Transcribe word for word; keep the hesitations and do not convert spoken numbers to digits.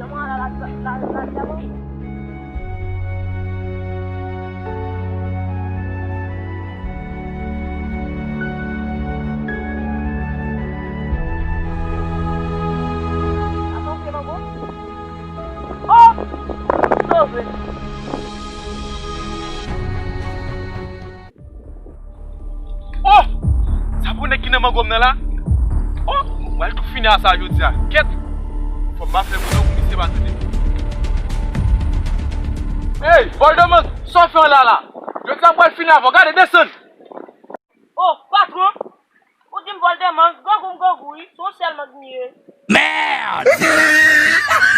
Kòman la, la, la, la, la, la, la. Atann, se mango. Oh! Sove. Oh! Sa pou nèg ki nan mango m nan la? Oh! Mwen pral tou fini a sa jodi a. Kèt! Fò m pa fè moun pou misye pa tande. Hey! Vòlè de mang! Sa w fè anlè a la? Jodi a m pral fini avè w. Gade, desann! Oh, patwon! Ou di m vòlè de mang, grangou m grangou wi, se yon sèl mang m ye. Merde!